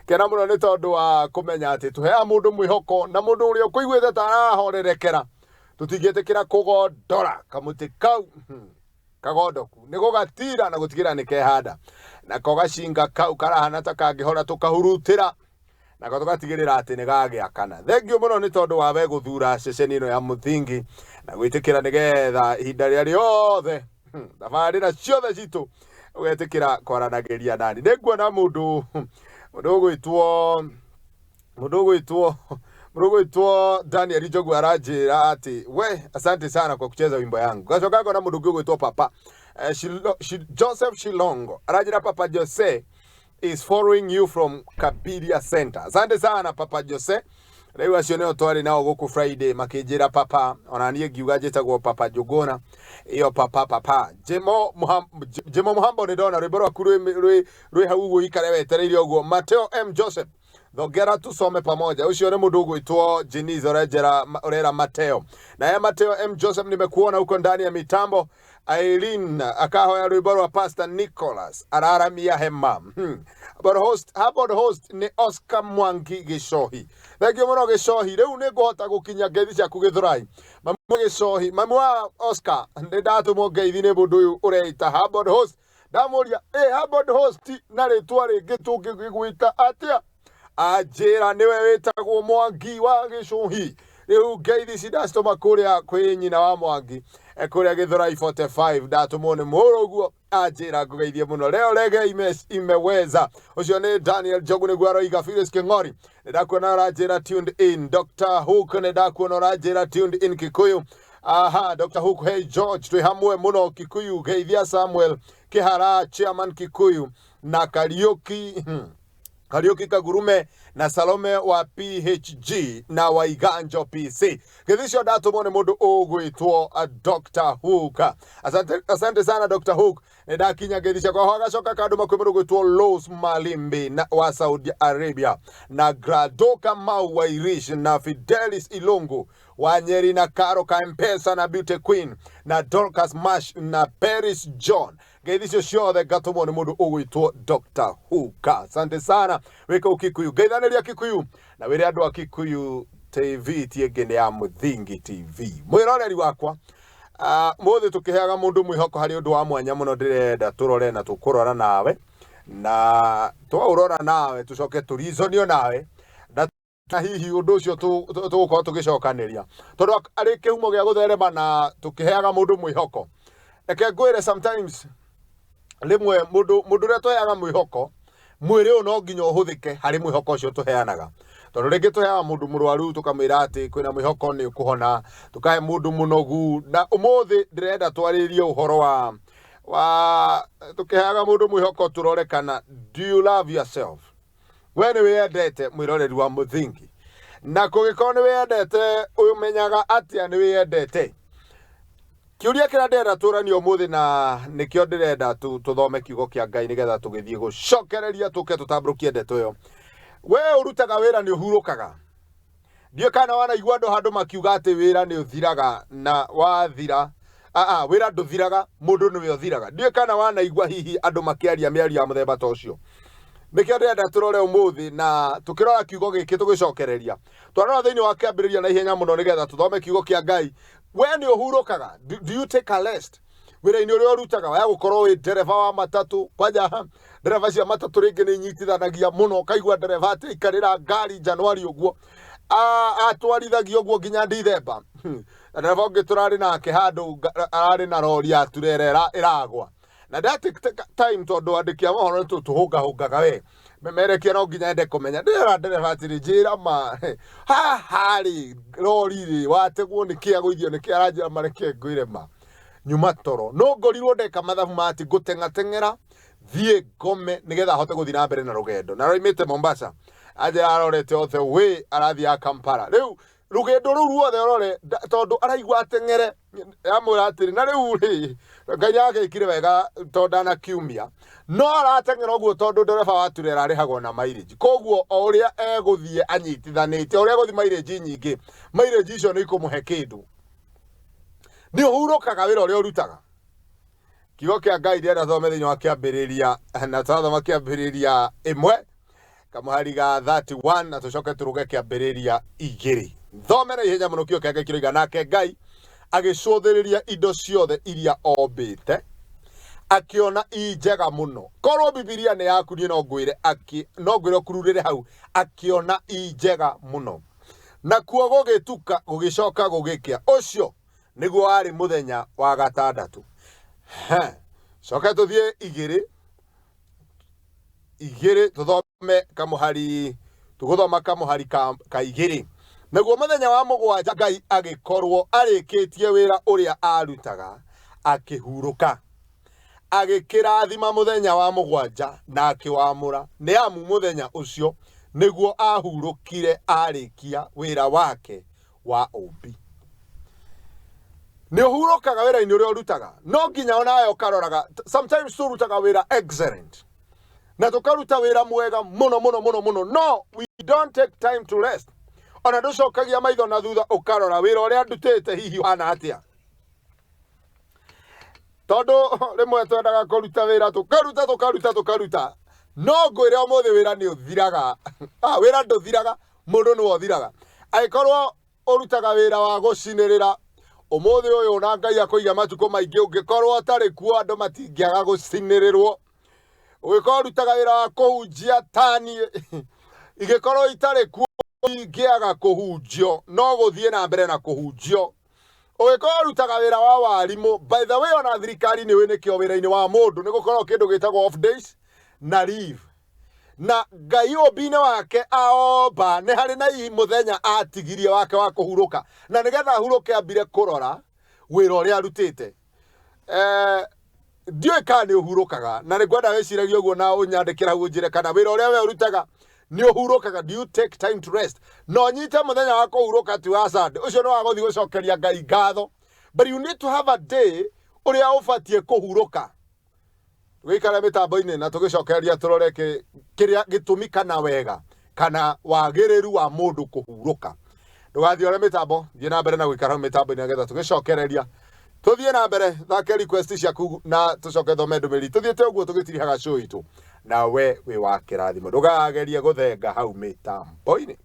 Kena mũno nĩ tondũ wa kũmenya atĩ tũheaga mũndũ mwĩhoko na mũndũ ũrĩa ũkũiguĩte ta arahorerekera tũtingĩtĩkĩra kũgondora kamũtĩ kau kagondoku nĩ gũgatira na gũtigĩra nĩ kehanda nako gacinga kau karahana ta kangĩhora tũkahurutĩra nako tũgatigĩrĩra atĩ nĩ gagĩakana. Thengiũ mũno nĩ tondũ wa we gũthura ceceni ĩno ya Mũthingi na gwĩtĩkĩra nĩgetha ihinda rĩrĩa rĩothe thabarĩra ciothe citũ ũgetĩkĩra kwaranagĩria nani. Nĩ nguona mũndũ mũndũ ũgwĩtwo mũndũ ũgwĩtwo mũndũ ũgwĩtwo Daniel Njogu aranjĩra atĩ we asante sana kwa kucheza wimbo yangu. Gacoka ngona mũndũ ũngĩ ũgwĩtwo Papa Joseph Shilongo aranjĩra Papa Jose is following you from Kabiria Center. Asante sana Papa Jose. Rĩu acio nĩo twarĩ nao gũkũ Friday makĩnjĩra papa, ona niĩ ngiuga njĩtagwo Papa Njũgũna, ĩyo papa papa. Jemo Jemo Muhambo nĩ ndona rwĩmbo rwaku rwĩ hau ũguo ikare wetereire ũguo. Mateo M Joseph thongera tusome pamoja. Ũcio nĩ mũndũ ũgwĩtwo Jenice ũrenjera ũrera Mateo. Naye Mateo M Joseph nimekuona huko ndani ya mitambo. Irene akahoya rwĩmbo rwa Pastor Nicholas araramia hema. But host, about host nĩ Oscar Mwangi Gĩcohi. Thank you mũno Gĩcohi. Rĩu nĩ ngũhota gũkinya ngeithi ciaku Gĩthũrai. Mamu Gĩcohi, mamu wa Oscar, nĩ ndatũmwo ngeithi nĩ mũndũ ũyũ ũreita Hubbard host. Ndamũria, ĩ Hubbard host na rĩtwa rĩngĩ tũngĩgĩgwĩta atĩa? Anjĩra nĩwe wĩtagwo Mwangi wa Gĩcũhi. Rĩu ngeithi ici ndacitũma kũrĩa kwĩ nyina wa Mwangi kũrĩa Gĩthũrai 45 ndatũmwo nĩ mũrũguo anjĩra ngũgeithie mũno. Leo rege imeweza. Ũcio nĩ Daniel Njogu nĩguo aroiga. Phyllis Kĩng'ori nĩ ndakuona ũranjĩra tuned in. Dr. Hook nĩ ndakuona ũranjĩra tuned in Kikuyu. Aha, Dr. Hook, hey George, twĩ hamwe mũno Kikuyu. Geithia Samuel Kĩhara, chairman Kikuyu na Kariuki Kariuki Kagurume na Salome wa PHG na Waiganjo PC. Githicio ndatũmwo nĩ mũndũ ũgwĩtwo Dr. Hook. Asante, asante sana Dr. Hook. Nĩ ndakinya ngeithi ciakwa ho agacoka kandũma kwĩ mũndũ ũgwĩtwo Los Malimbi na, wa Saudi Arabia na Gradoka Mau wa Irish na Fidelis Ilungu wa Nyeri na Karo ka Mpesa na Beauty Queen na Dorcas Mash na Paris John. Ngeithi icio ciothe ngatũmwo nĩ mũndũ ũgwĩtwo Dr. Huka. Asante sana wĩ kũu Kikuyu. Ngeithanĩria Kikuyu na wĩre andũ a Kikuyu TV ti ĩngĩ nĩ ya Mũthingi TV. Mwĩroreri wakwa mũthĩ tũkĩheaga mũndũ mwĩhoko harĩ ũndũ wa mwanya mũno ndĩrenda tũrore na tũkũrora nawe na twaũrora nawe tũcoke tũrizonio nawe na na hihi ũndũ ũcio tũgũkorwo tũgĩcokanĩria tondũ arĩ kĩhumo gĩa gũtherema na tũkĩheaga mũndũ mwĩhoko. Reke ngwĩre sometimes rĩmwe mũndũ mũndũ ũrĩa tũheaga mwĩhoko mwĩrĩ ũyũ no nginya ũhũthĩke harĩ mwĩhoko ũcio tũheanaga, tondũ rĩngĩ tũheaga mũndũ mũrwaru tũkamwĩra atĩ kwĩna mwĩhoko nĩ ũkũhona, tũkahe mũndũ mũnogu. Na ũmũthĩ ndĩrenda twarĩrie ũhoro wa tũkĩheaga mũndũ mwĩhoko tũrore kana do you love yourself. We nĩ wĩyendete mwĩroreri wa Mũthingi, na kũngĩkorwo nĩ wĩyendete ũmenyaga atĩa nĩ wĩyendete? Kĩũria kĩrĩa ndĩrenda tũranie ũmũthĩ na nĩkĩo ndĩrenda tũthome kiugo kĩa Ngai nĩgetha tũgĩthiĩ gũcokereria tũke tũtambũrũkie ndeto ĩyo. We ũrutaga wĩra nĩ ũhurũkaga? Ndiũĩ kana wanaigua andũ handũ makiuga atĩ wĩra nĩ ũthiraga na wathira aa wĩra ndũthiraga mũndũ nĩwe ũthiraga. Ndiũĩ kana wanaigua hihi andũ makĩaria mĩario ya mũthemba ta ũcio. Nĩkĩo ndĩrenda tũrore ũmũthĩ na tũkĩrora kiugo gĩkĩ tũgĩcokereria. Twarora thĩinĩ wa kĩambĩrĩria na ihenya mũno nĩgetha tũthome kiugo kĩa Ngai. We nĩ ũhurũkaga? Do you take a rest? Wĩra-inĩ ũrĩa ũrutaga waya gũkorwo wĩ ndereba wa matatũ, kwanja ndereba cia matatũ rĩngĩ nĩ inyitithanagia mũno, ũkaigua ndereba atĩ aikarĩra ngari Januari ũguo atwarithagia ũguo nginya Ndithemba. Na ndereba ũngĩ tũrarĩ nake handũ ararĩ na rori ya turera ĩragwa na nda take time tondũ andĩki a mohoro nĩ tũhũngahũngaga we memerekia no nginya ende kũmenya. Ndĩrera ndereba atĩrĩ, njĩra ma haha rĩ rori rĩ wategwo nĩkĩ agũithio nĩkĩ? Aranjĩra mareke ngwĩre ma nyuma toro no ngorirwo ndeka mathabu ma atĩ ngũteng'ateng'era thiĩ ngome nĩgetha ahote gũthiĩ na mbere na rũgendo. Na araimĩte Mombasa anjĩra arorete all the way arathiĩ Kampala. Rĩu rũgendo rũu ruothe ũrore tondũ araigua ateng'ere amwĩra atĩrĩ na rĩu rĩ Ngai nĩagĩkire wega tondũ ndanakiumia no arateng'era ũguo tondũ ndereba wa turera arĩhagwo na mileage, koguo o ũrĩa egũthiĩ anyitithanĩtie o ũrĩa egũthiĩ mileage nyingĩ, mileage icio nĩ ikũmũhe kĩndũ. Nĩ ũhurũkaga wĩra ũrĩa ũrutaga? Kiugo kĩa Ngai ndĩrenda thome thĩinĩ wa kĩambĩrĩria na twathoma kĩambĩrĩria ĩmwe. Kamũhari ga 31 na tũcoke tũrũge kĩambĩrĩria 2. Thome na ihenya mũno kĩo kĩa Ngai kĩroiga, nake Ngai agĩcũthĩrĩria indo ciothe iria ombĩte, akĩona i njega mũno. Korwo Bibilia nĩ yaku niĩ no ngwĩre akĩ no ngwĩre ũkururĩre hau, akĩona i njega mũno. Nakuo gũgĩtuka gũgĩcoka gũgĩkĩa. Ũcio nĩguo warĩ mũthenya wa gatandatũ. He. Coke tũthiĩ 2 2 tũthome kamũhari, tũgũthoma kamũhari ka 2. Naguo mũthenya wa mũgwanja Ngai agĩkorwo arĩkĩtie wĩra ũrĩa arutaga, akĩhurũka. Agĩkĩrathima mũthenya wa mũgwanja na akĩwamũra, nĩ amu mũthenya ũcio nĩguo ahurũkire arĩkia wĩra wake wa ũmbi. Nĩ ũhurũkaga wĩra-inĩ ũrĩa ũrutaga, no nginya onawe ũkaroraga. Sometimes tũrutaga wĩra excellent na tũkaruta wĩra mwega mũno mũno mũno mũno, no we don't take time to rest. Ona ndũcokagia maitho na thutha ũkarora wĩra ũrĩa ndutĩte hihi ũhana atĩa, tondũ rĩmwe twendaga kũruta wĩra tũkaruta tũkaruta tũkaruta, no ngwĩre ũmũthĩ wĩra nĩ ũthiraga. Wĩra ndũthiraga, mũndũ nĩwe ũthiraga. Angĩkorwo ũrutaga wĩra wa gũcinĩrĩra ũmũthĩ ũyũ na Ngai akũiga matukũ maingĩ, ũngĩkorwo ũtarĩ kuo andũ matingĩaga gũcinĩrĩrwo. Ũngĩkorwo ũrutaga wĩra wa kũhunjia tani ingĩkorwo itarĩ kuo ingĩaga kũhunjio, no gũthiĩ na mbere na kũhunjio. Ũngĩkorwo ũrutaga wĩra wa warimũ, by the way, ona thirikari nĩ ũĩ nĩkĩo wĩra-inĩ wa mũndũ nĩ gũkoragwo kĩndũ gĩtagwo off days na leave. Na Ngai ũmbi-inĩ wake aomba nĩ harĩ na mũthenya atigirie wake wa kũhurũka, na nĩgetha ahurũke ambire kũrora wĩra ũrĩa arutĩte. Ndiũĩ kana nĩ ũhurũkaga, na nĩ ngwenda wĩciragie ũguo na ũnyandĩkĩre hau ũnjĩre kana wĩra ũrĩa we ũrutaga nĩ ũhurũkaga. Do you take time to rest? Na ũnyite mũthenya wa kũhurũka ti wa Sunday, ũcio nĩ wa gũthiĩ gũcokeria Ngai ngatho, but you need to have a day ũrĩa ũbatiĩ kũhurũka. Tũgĩikara mĩtambo-inĩ na tũgĩcokereria tũrore kĩrĩa gĩtũmi kana wega kana wagĩrĩru wa mũndũ kũhurũka. Ndũgathiĩ ore mĩtambo, thiĩ na mbere na gũikara hau mĩtambo-inĩ nĩgetha tũgĩcokereria tũthiĩ na mbere. Thake request ciaku na tũcoke thome ndũmĩrĩri. Tũthiĩte ũguo tũgĩtirihaga show itũ, na we wĩ wa kĩrathimo. Ndũkagerie gũthenga hau mĩtambo-inĩ.